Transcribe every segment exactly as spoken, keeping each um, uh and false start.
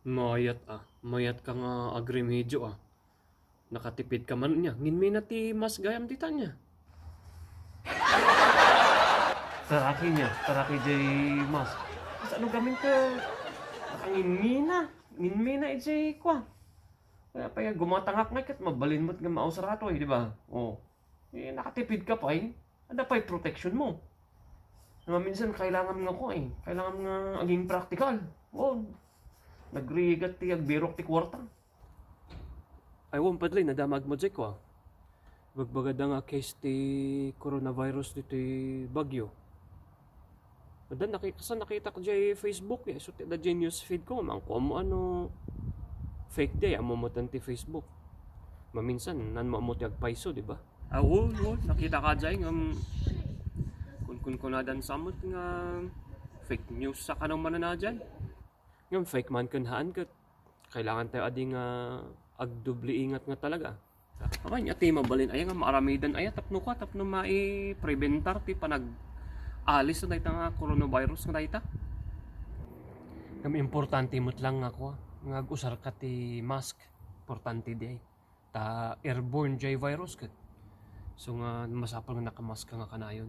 Mayat a. Mayat ka nga agremedio a. Nakatipid ka man nia. Nginmina ti mask gayam dita nia. Taraki nia, taraki jay mask. Kasano gamin ka? Nakanginmina. Nginmina ijay kua. Kaya pay gumatangak nga ket mabalin met nga mausar atoy, di ba? Oh. Eh, nakatipid ka pay. Adda pay protection mo. Maminsan kailangan nga ko eh. Kailangan nga aging practical. Oh. Nagrigat ti agbirok ti kwarta. Ay, wan, Padre, nadamag mo, Jack, wa? Bagbagada nga case ti coronavirus ditoy Baguio. Adda naki-, kasla nakitak jay Facebook, ya, isu ti adda jay news feed ko, ngem kuan mo ano, fake di, ammo met ti Facebook. Maminsan, nan mo ammo ti agpayso, di ba? Ah, oo, oo, nakita ka jay, ngem kun-, kunkunadan sa met nga fake news sa kano mananajan. Ngem fake man ken haan ket kailangan tayo adi nga agdubli ingat nga talaga. Apay, nia ti mabalin aya nga maaramidan aya tapno kua, tapno maiprebentar ti panag-alis na dayta nga coronavirus nga dayta. Ngem importante met lang nga kua, nga agusar ka ti mask. Importante di ay. Ta airborne jay virus ket. So nga masapul nga nakamask ka nga kanayon.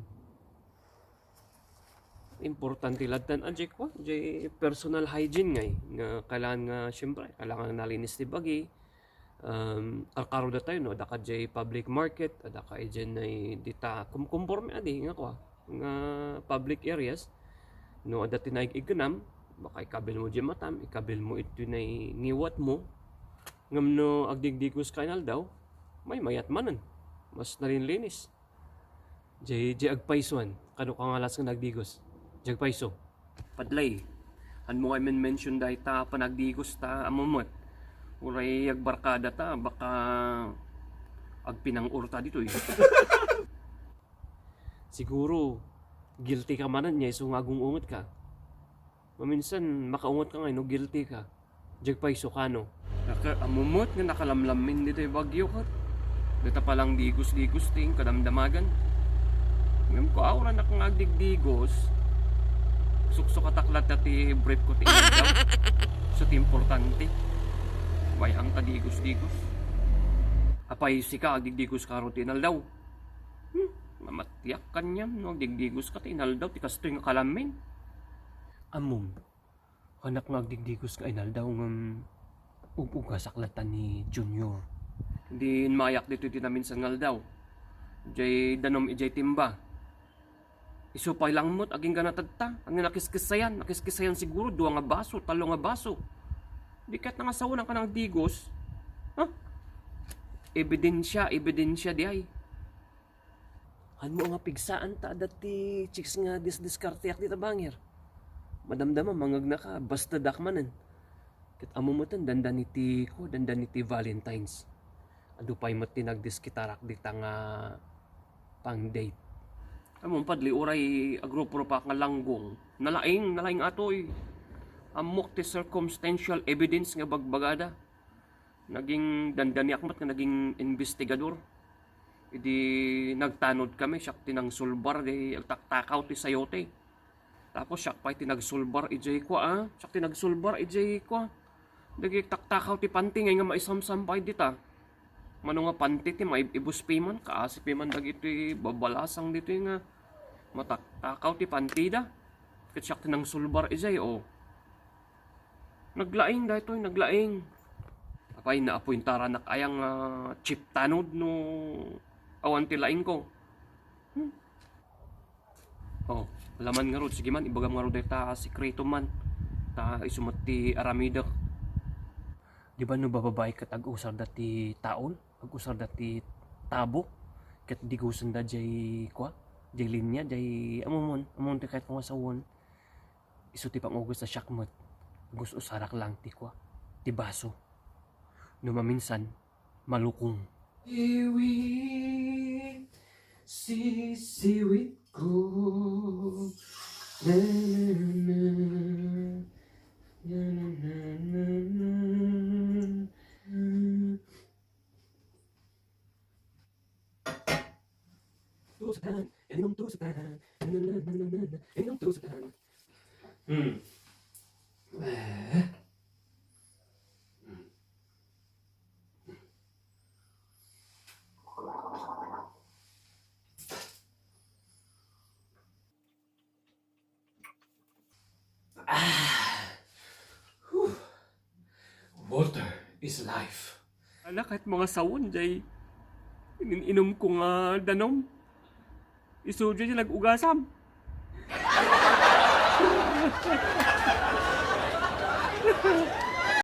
Importante lattan a jay kua, jay personal hygiene ngay, nga kailangan nga, siyempre, kailangan nga nalinis ti bagi. Um, karkaro datayo, no? Adda ka jay public market, adda ka idiay dita, kum-, kumporme adi nga kua, nga public areas, no? Adda ti naig-igganam, baka ikabil mo jay matam, ikabil mo iti ngiwat mo. Ngem no agdigdigos ka inaldaw, may mayat manen. Mas nalinlinis. Jay, jay agpaysuan, kano ka nga alas nga nagdigos. Jay agpayso. Padlay, han mo nga men-mention dayta panagdigos ta, ammo met. Uray agbarkada ta, baka agpinang-or ta ditoy. Siguro, guilty ka manen, nia isu nga agung-unget ka. Maminsan, makaunget ka nga, no, guilty ka. Jay agpayso kano. Naka-, ammo met nga nakalamlammin ditoy Baguio ket. Dita palang digos-digos ti inkadamdamagan. Ngem kua, uray nak nga agdigdigos, suksukatak latta ti brief ko ti inaldaw. So, ti importante. Way-am ta digos-digos. Apay, sika, agdigdigos ka rod ti inaldaw? Hmm, mamatiak kaniam no agdigdigos ka ti inaldaw ti kastoy nga kalammin. Ammom, hanak nga agdigdigos nga inaldaw ngem ug-ugasak latta ni Junior. Di inmayak ditoy ti naminsan nga aldaw. Jay danum idiay timba. Isu pay lang met, agingga natadta. Ania nakiskissayan? Nakiskissayan siguro dua nga baso, tallo nga baso. Di ket nangasawan ka nang digos. Ha? Ebidensia, ebidensia di ay. Hanmo nga pigsaan ta adda ti chicks nga disdiskarteak dita bangir. Madamdama, mangegnaka, bastedak manen. Ket ammo meten, dandani ti, ko, dandani ti Valentine's. Adu pay met ti nagdiskitarak dita nga pang-date. Ammom, Padli, uray agrup-rupak nga langgong. Nalaing, nalaing atoy. Ammok ti circumstantial evidence nga bagbagada. Naging dandaniak met nga naging investigador. Idi nagtanod kami, siak ti nangsulbar, di agtaktakaw ti sayote. Tapos siak pay ti nagsulbar idiay kua, a? Siak ti nagsulbar idiay kua. Dagiti taktakaw ti panti ngay nga maisamsam pay dita. Mano nga panti ti maib-ibus piman, kaasi piman dagiti babalasang ditoy nga mataktakaw ti pantida. Ket siak ti nangsulbar idiay, o. Naglaing daytoy, naglaing. Apay, naapoy intaranak aya nga chip tanod no awan ti laingko. Hmm. Oh, laman ngarud, sige man, ibagam ngarud dayta sikreto man. Ta isu met ti aramidek. Di ba no bababai ket ag-usarda ti taol? Ag-usarda ti tabo? Ket digusenda jay kua? Jay linya, jay amumon, amumon ti kayat kong asawon. Isu ti pang-ugas a siak met. Gus-usarak lang ti kua, ti baso. No maminsan, malukong. Iwit, sisiwit ko. Na, na, na. Na, na, na, na, na. Tusukan, inom tusukan. Na, na, na, na, na, na. Inom tusukan. Hmm. Eh. Water is life. Ala, kahit mga sawon, jay inin-inumko nga danum. Isu jay nag-ugasam.